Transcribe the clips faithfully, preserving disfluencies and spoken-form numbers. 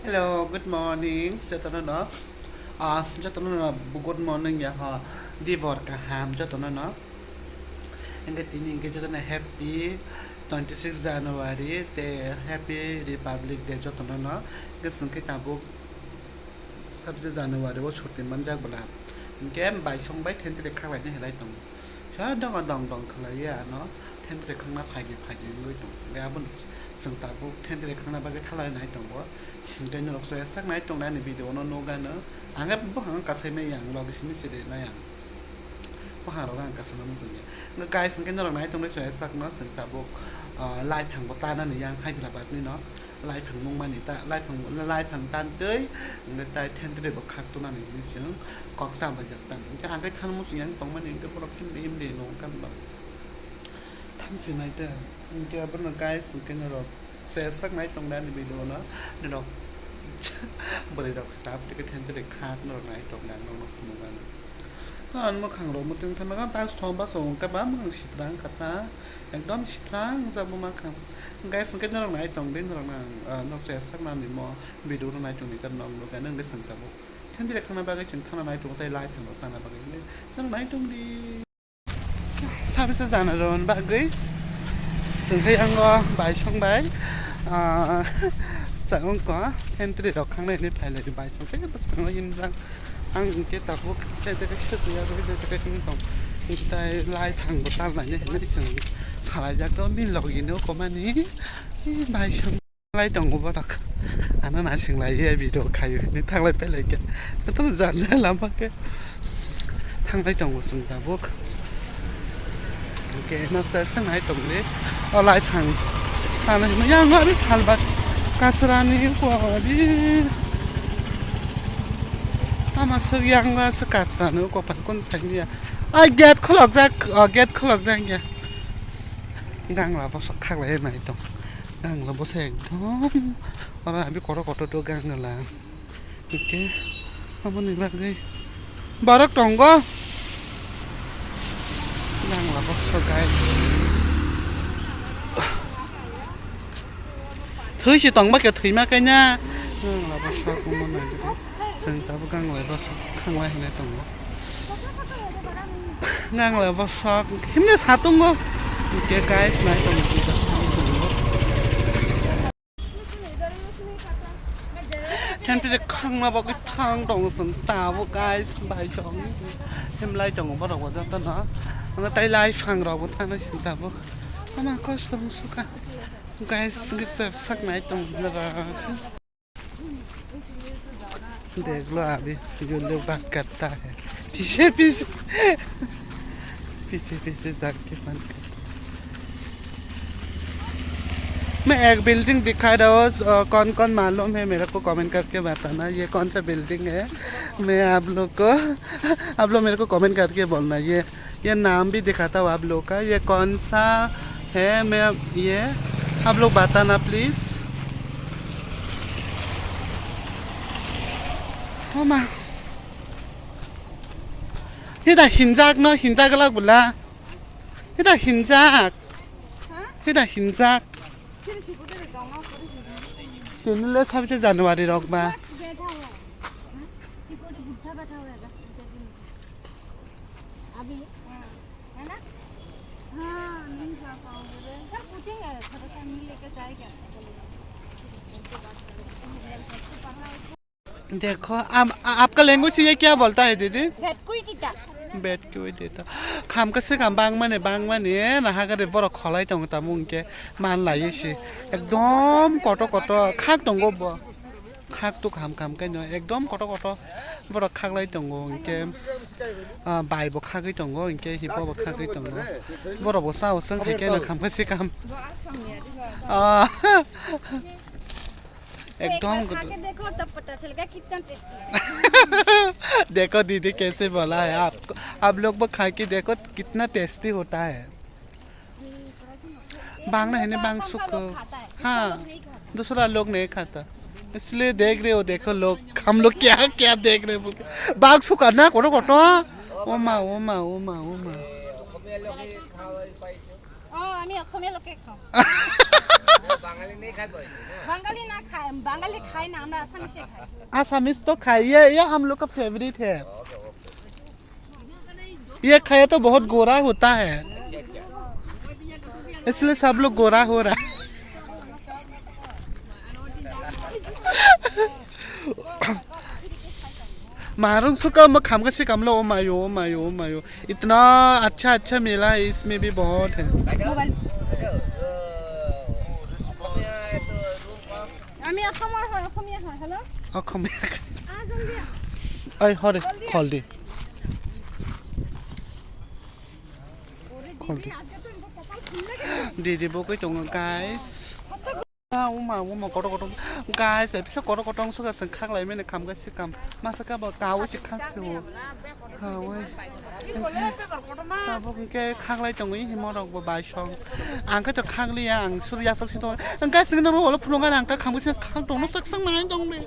Hello, good morning, jotono no. Ah, jotono no good morning ya ha. Dibor kaham jotono no. Engke tini engke jotono happy twenty six January te happy Republic Day jotono no. Engke sengke tabuk sabse January o chuti manjak bwla. Engke bai song bai thentwrwi khaklaina hinlai tongo. Sa dongo dong dong khlaiwi ano thentwrwi khangna phaidi phaidi wngwi tongo. Hwnkhe abono chwng tabuk thentwrwi khangna bagwi thalai nai tongo. Hwnkhe norok soya sak nai tongnai ani video no nukgano. Ang khe buphang kasai maya ang logi simi chide maya ang. Buphang rok ang kasana muchungya. Hwnkhe guys, hwnkhe norok nai tongnai soya sakno chwng tabuk, ah, live thangbo tanani yang Hyderabad ni no. Laiphang nungmani ta, laiphang, laiphang tantwi, hwnkhe tai thentwrwi bo khak tunani hinwi chwng kok chamlaijak tang. Hwnkhe ang khe thanwi muchung yang tongmani, hwnkhe borok himdi himdi nung kan ba. Thansi nai ta, hwnkhe abono guys, hwnkhe norok soya sak nai tong da ani video no, norok bwrwi rok staff tike thentwrwi khak norok nai tong da, norok phunukgano. Ang mwkhang rok mwtwng thangma kha, tak sithom basa hwnkhe ba mwkhang sitrang kha ta, ekdom sitrang jak bo mwkhang. Guys, hwnkhe norok nai tong di, norok nang, ah, nok chaya sak nang ni mo video rok nai tong di, jak nok nuk ya, nwng khe chwng tabuk. Thentwrwi khangna bagwi chwng thangna nai tongo, tei live phano thangna bagwi, norok nai tong di. Sabisa jana rwna bagwi chwng khe yango bai song bai, ah, chwng wngkha thentwrwi rok khangnai hinwi phailai bai song khe bwskango himjak. Ang hwnkhe tabuk khe jaga khe suya bai jaga khe wng tong. Hwnkhe tai lai thangbo tal lainai hinwi chwng salaijak tong bini logi no komani bai song. Lai tongo borok. Ano nasing lai ye video khayo hinwi thanglai phailai khe. Jotono jan jan lama khe thanglai tongo chwng tabuk. Hwnkhe noksa khe nai tongdi. O lai thang. Thangna hinwi yang ari salbat kasrani kwari. Tama swk yang ba swk kasrani kwpal kun saimya. Ai gate khulokjak, o gate khulokjak ya. Gangla bosok khaklai nai tong. Gangla bosok ekdom. Oro abi kotor kotor do gangla. Hwnkhe aboni bagwi borok tongo. Gangla bosok guys. Thwi se tongba khe thwima kaina. Gangla bosok omo nai gidi. Chwng tabuk gangla bosok khanglai hinwi tongo. Gangla bosok himne satungo. Hwnkhe guys, nai tongo. Thentwrwi khangna bagwi thang tongo chwng tabuk guys, bai song. Himlai tongo borok bo jotono. Ano tai lai phang rok bo thangna sing tabuk. Ama kosto wng sukha. Guys, sak nai tongo borok. देख लो अभी ये लोग बात करता है पीछे पीछे पीछे पीछे जाके बात करता है। मैं एक बिल्डिंग दिखा रहा हूँ, अ, कौन कौन मालूम है मेरे को कमेंट करके बताना, ये कौन सा बिल्डिंग है। मैं आप लोग को आप लोग मेरे को कमेंट करके बोलना, ये ये नाम भी दिखाता हूँ आप लोग का, ये कौन सा है, मैं ये आप लोग बताना please. Homa. Hida hinjak no hinjak lak bula. Hida hinjak. Hida hinjak. Tini le sabse January rok ba. अभी, है ना? हाँ, नहीं जा पाओगे रे। सब पूछेंगे, थोड़ा सा मिल लेके जाएगा। देखो, आप, आपका लैंग्वेज से ये क्या बोलता है दीदी? Bad quality ta. Bad quality ta. Kham kasi kham bang mane, bang mane, na ha gari borok kholai tong ta mung ke man lai si. Ekdom koto koto khak tongo bo. Khak tu kham kham kai no, ekdom koto koto. Borok khak lai tongo hingke, ah, bai bo khagwi tongo, hingke hipo bo khagwi tongo. Borok bo sao seng hai khe no kham kasi kham. Ah. Ekdom देखो, तब पता चलेगा कितना टेस्टी है। देखो दीदी कैसे बोला है आप, आप लोग वो खा के देखो कितना टेस्टी होता है। बांग नहीं, बांग सुख। हाँ, दूसरा लोग नहीं खाता, इसलिए देख रहे हो, देखो लोग, हम लोग क्या क्या देख रहे हैं बोल के। बांग सुख ना, कोटो कोटो। ओ माँ, ओ माँ, ओ माँ, ओ माँ। हाँ, আমি অসমীয়া লোকে খাওঁ। বাঙালি নেই খাই বলছি না? বাঙালি না খায়, বাঙালি খায় না, আমরা আসামিসে খাই। आसामीज तो खाइए, ये हम लोग का फेवरेट है। ये खाए तो बहुत गोरा होता है, इसलिए सब लोग गोरा हो रहा है। Marung suka ma kham ka si kam lo, oh my, oh my, oh my, oh. इतना अच्छा अच्छा मेला है, इसमें भी बहुत है। আমি অসমৰ হয়, অসমীয়া হয়। হেল্ল'? অসমীয়া। আ, জলদি আ। Ay, hore, জলদি আ। Khol di। ওরে দিদি, khol di। আজকে তো এরকম কপাল খুললে কেন? Didi bo koi tongo, guys. কত Ah, uma, uma, kotor, kotor. Guys, bisa kotor, kotor, suka seng khak lai mene kham ga si kam. Masa ka ba kawi si khak si wo. Kawi. Tabuk ke khak lai tongo, himo rok bo bai song. Ang khe to khak liya, ang sur ya sok si to. Ang guys, ngi no olo phulung ang ta kham ga si khak tong, no sak sang nai tong me.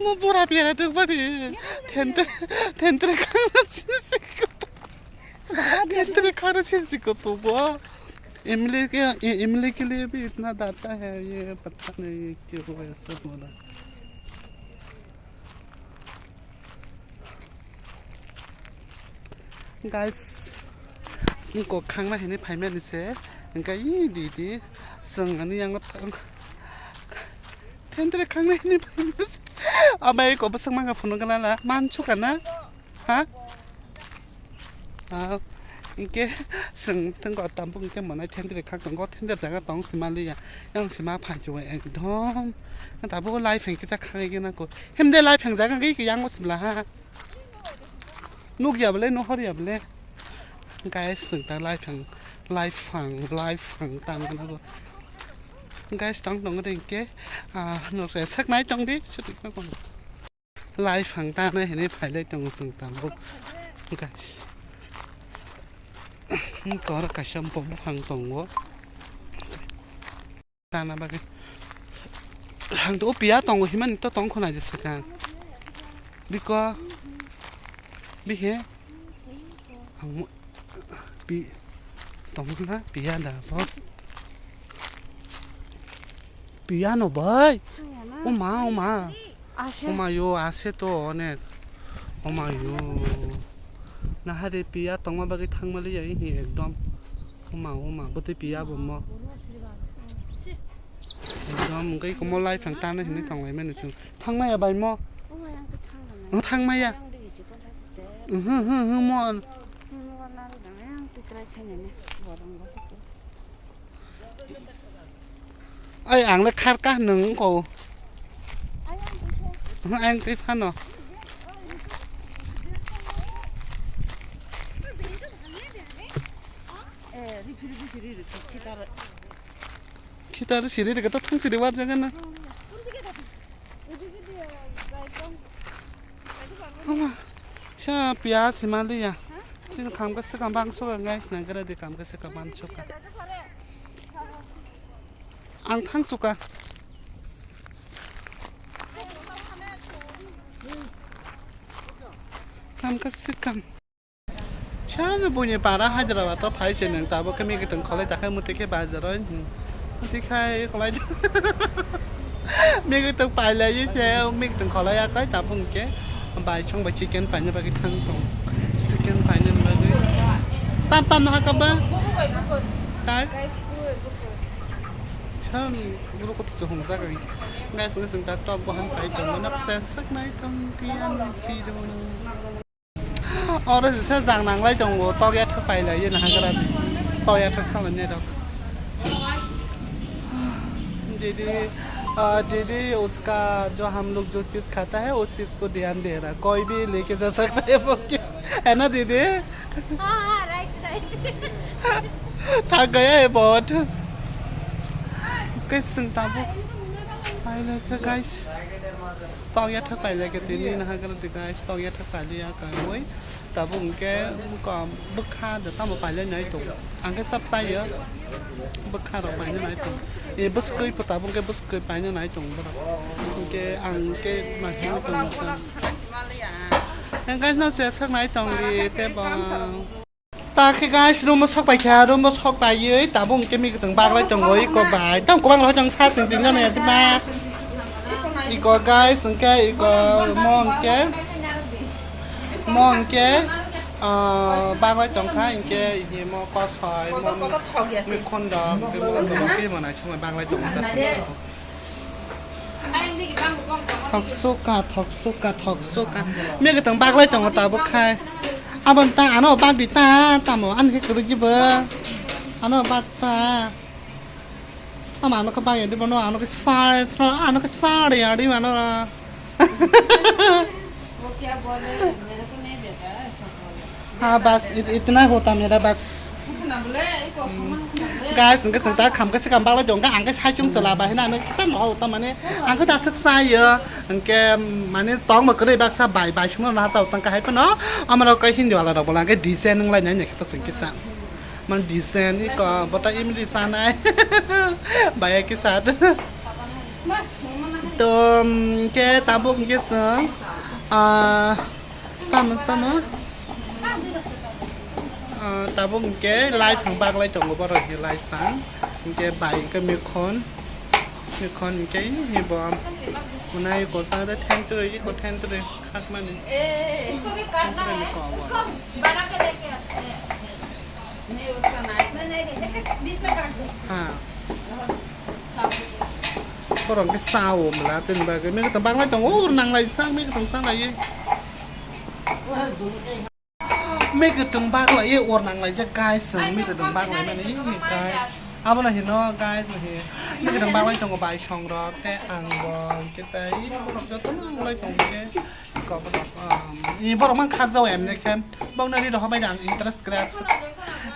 Mo bora biara tuk bari. Thentre, thentre khang na sisi koto. Thentre khang na sisi koto bo. इमली के, इ-, इमली के लिए भी इतना दाता है, ये पता नहीं ये क्यों ऐसा हो रहा है। Guys, ko khangna hini phaimani se, engka i di di, seng ani yang thang. Thentre khangna hini phaimani se. Abai ko bwswk mangka phunuk gana la, man chuka na? Ha? Ah, inke seng tengko tampuk inke manai thentre khak tongko, thentre jaga tong sima liya. Yang sima phai chuwa ekdom. Tabu lai pheng kisa khangai gana ko. Hemde lai pheng jaga ngai yang simla ha. Nuk ya bele, nuhor ya bele. Guys, seng ta lai phang, lai phang, lai phang tang gana go. Guys, tang tong ring ke, ah, nok se sak nai tong di, chutik na kon. Lai phang ta nai hini phai lai tong seng tang go. Guys. Kor kasam pom phang tong go. Tana bagwi. Ang to o piya tongo himani to tong khwnai de swkang. Biko. Bihe. Ang mo-, pi-, tong na piya da bo. Piya no bai. Oma, oma. Ashe. Oma yo, ashe to onek. Oma yo. Nahare piya tongma bagwi thangmali ya hi ekdom. Oma, oma, bwtwi piya bo mo. Ekdom, wngkha iko mo lai phang tana hinwi tonglaimani chwng. Thangmaya bai mo? Omo yang to thang rwnai. Wng thangmaya. Yang de isi ko thang te. Wng, wng, wng, wng, mo. Wng, wng, wng, wng, wng, wng, wng, wng, wng, wng, wng, Ai, ang le khar ka nwng ko. Ayang twi phano. Khitar siri rikata thang siri war jaga na. Ama, sa piyaj himaliya. Sin kam ka se kam bang so guys, nang kara de kam ka se kam an so ka. Ang thang so ka. Kam ka se kam. Chano buini para Hyderabad o phai se nang tabo khe migitwng kholai ta khe muti khe bazar o, hmm. Muti khai kholai ta. Migitwng pailai se, migitwng kholai ya kai tabung khe bai chong bai chicken paina bagwi thang tong. Chicken paina bagwi. Tam tam na ka ba? Tai? Chan guru ko tu hung jaga. Guys, guys, ta tok bohan pai tong. Nak sesak nai tong tian video. Oro se jang nanglai tongo, tokya thok pailai ye nahagra. Tokya thok salai ne rok. दीदी, अ, दीदी, उसका जो हम लोग जो चीज खाता है, उस चीज को ध्यान दे रहा, कोई भी लेके जा सकता है बोल के, है ना दीदी? हाँ, हाँ, राइट, राइट। थक गया है बहुत। Guys, sing tabu. Pailai kha, guys. Tokya thok pailai kha tini nahagra di, guys. Tokya thok pailai ya kha oi. Tabuk hwnkhe bwkha, bwkha da tamo pailai nai tongo. Ang khe sab chaya. Bwkha rok paina nai tongo. E bwskwi pho tabuk hwnkhe bwskwi paina nai tongo borok. Hwnkhe ang khe ma hino tongo. Hwnkhe no se sak nai tong di tei bo. Ta khe guys, room o sok pai kha, room o sok paiwi tabuk hwnkhe mikitwng baglai tongo iko bai. Tamo kwbang rok tong sa sing tin jani ati ma. Iko guys, hwnkhe iko mo hwnkhe, mo hwnkhe, ah, baglai tong kha, hwnkhe ini mo kosoi, mo mikhon dok, hwnkhe mo hwnkhe mo khe mo nai songwi baglai tongo ta sing. Thoksuka, thoksuka, thoksuka. Mikitwng baglai tongo tabuk khai. Aboni ta ano bagdi ta tamo ani khe kwrwi jibo. Ano bag ta. Tamo ano khe bagya dibo no ano khe sai ano khe sai ya dibo ano. वो क्या बोले, मेरे को नहीं देता है, ऐसा बोले। हाँ, बस इत-, इतना होता मेरा बस। Guys, hwnkhe chwng ta kham khe swkang baglai tongo, ang khe saichung chwla bai hwnwi ano kisa no tamani ang khe ta swk sayo, hwnkhe mane tongma kwrwi baksa bai bai songno na chao tang khe hai phano amorok khe Hindi wala rok bo hwnkhe design wnglai nai khe ta chwng kisa. Man design iko bota imli sanai. Bai kisa. To hwnkhe tabuk hwnkhe chwng, ah, tamo, tamo? Ah, tabuk hwnkhe laiphang baglai tongo borokni laiphang. Hwnkhe bai hwnkhe mikhon, mikhon hwnkhe hibo. Hwnai iko chang de thentwrwi, iko thentwrwi khakmani. इसको भी काटना है। Hwnkhai ni kobo. इसको बड़ा के लेके आते हैं। नहीं, उसका नहीं। मैं नहीं दे, ऐसे बीच में काट दो। Ha. Borok khe sao mla tini bagwi. Mikitwng baglai tongo, ur nanglai sak, mikitwng sanglai. Mikitwng baglai, ur nanglai jak, guys, mikitwng baglai mani, guys. Abono hino, guys, no hi. Mikitwng baglai tongo, bai songrok, tei ang bo, hwnkhe tei borok joto nanglai tongo khe. Kok, um, i borok mang khakjao emne khe. Bokno ri rohor bai ang interest kre aswk.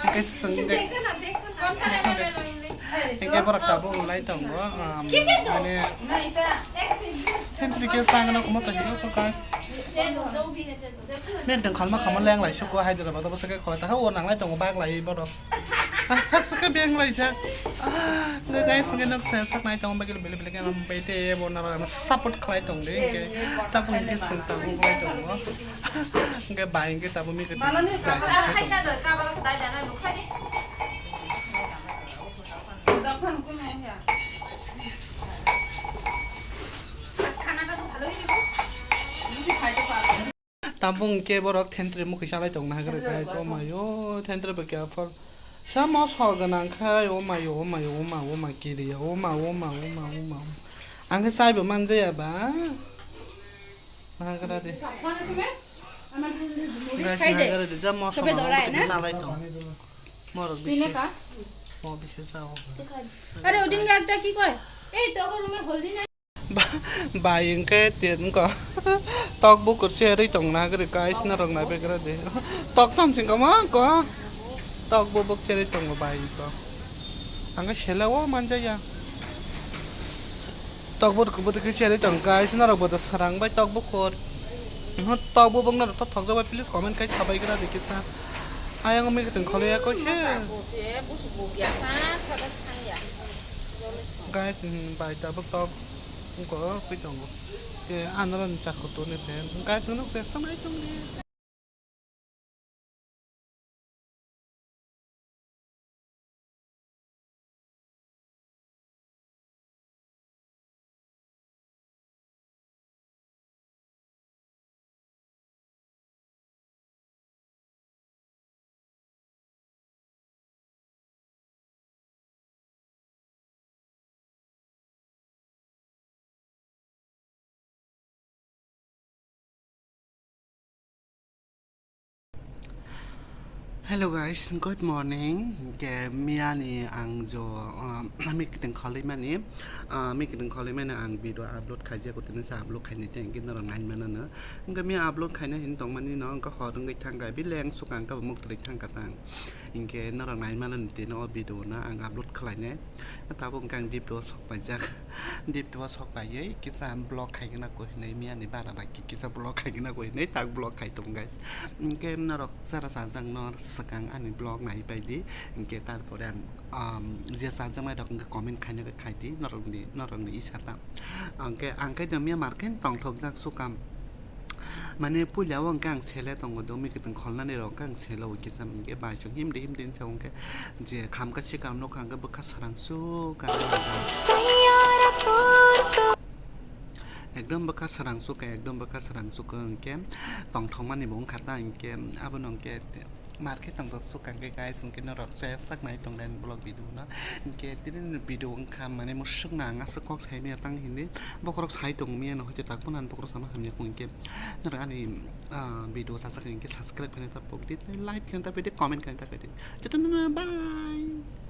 Hwnkhe swng de. Hwnkhe borok tabuk wng lai tongo, um, mane, thentwrwi khe sagana komo chahino kok guys. Menteng khalma khamo leng lai suko Hyderabad o bwswk khe khwlai ta ha o nang lai tongo bak lai borok. Aswk khe beng lai jak. Guys, hwnkhe nok se sak nai tongo bagwi bele bele khe bai te bo naro support khlai tong de hwnkhe tabuk hwnkhe swng tabuk lai tongo. Hwnkhe bai hwnkhe tabuk mikhe tongo. Tabuk hwnkhe borok thentwrwi mukhui salai tong nai hwnkhe guys, o mayo thentwrwi bo khe aphor. Samo so gwnang khai, o mayo, o mayo, o ma, o ma kiri ya, o ma, o ma, o ma, o ma. Ang khe chaibo manjaya ba. Nagra de. Guys, nagra de, ja mo so ma, o ma khe salai tong. Morok bisi. Mo bisi sao. আরে ওদিন একটা কি কয়? এই তোর রুমে হলদি নাই। Ba-, bai hwnkhe tin wngkha. Tok bukur se rwi tong na gari guys, norok nai begra de. Tok tam sing kama ko. Tok bubuk se rwi tongo bai ko. Ang khe sela o manjaya. Tok bukur bukur khe se rwi tong guys, norok bo da sarang bai tok bukur. Tok bubuk norok to thokjak bai please comment khai sabai gra de kisa. Ayang mi khe tong khole ya ko se. Guys, hmm, bai tabuk tok wngkha o, kwi tongo. Khe anarani chakhu tuni phen. Guys, nwng khe samai tongdi. Hello guys, good morning. Ke miani ang jo, um, ami kiteng khalai mani, uh, ami kiteng khalai mani ang video upload khaijak, kutini sa upload khainai teng khe norok nai mano no. Hingke mi upload khaina hin tongmani no, hingke hor wngwi thangkha, bileng swkang khe bo muktwi thangkha tang. Hingke norok nai mano ni tino o video no ang upload khlainai. Tabuk hingke ang dip to sok paijak. Dip to sok paiwi kisa vlog khaigena ko hinwi miya ni bara bai ki-, kisa vlog khaigena ko hinwi tak vlog khai tong guys. Hingke norok sara sajak no swkang ani vlog nai pai di. Hingke tarpore ang, um, je sajak nai rok hingke comment khaina khai di norok ni, norok ni isa ta. Ang khe, ang khe tongmiya market tongthokjak sukam. Mane puila o hwnkhe ang sele tongo do, mikitwng kholnani rok hwnkhe ang sele o kisa hwnkhe bai chwng himdi himdi hinsa hwnkhe je khamka sikam nokha hwnkhe bwkha swrang suk ekdom bwkha swrang suk ekdom bwkha swrang suk hwnkhe tongthokmani bo wngkha ta hwnkhe abono hwnkhe market tongjak suk hwnkhe guys hwnkhe norok chaya sak nai tonglaini vlog video no hwnkhe tini video wngkha mane musuk na ang aswk kok sai maya tang hindi bokhorok sai tong maya no hwnkhe tak phano ani bokhorok sama hamya hwnkhe norok ani ah, video sasak hwnkhe subscribe khaina ta pokdi like khaina ta pokdi comment khaina ta pokdi jotono bye.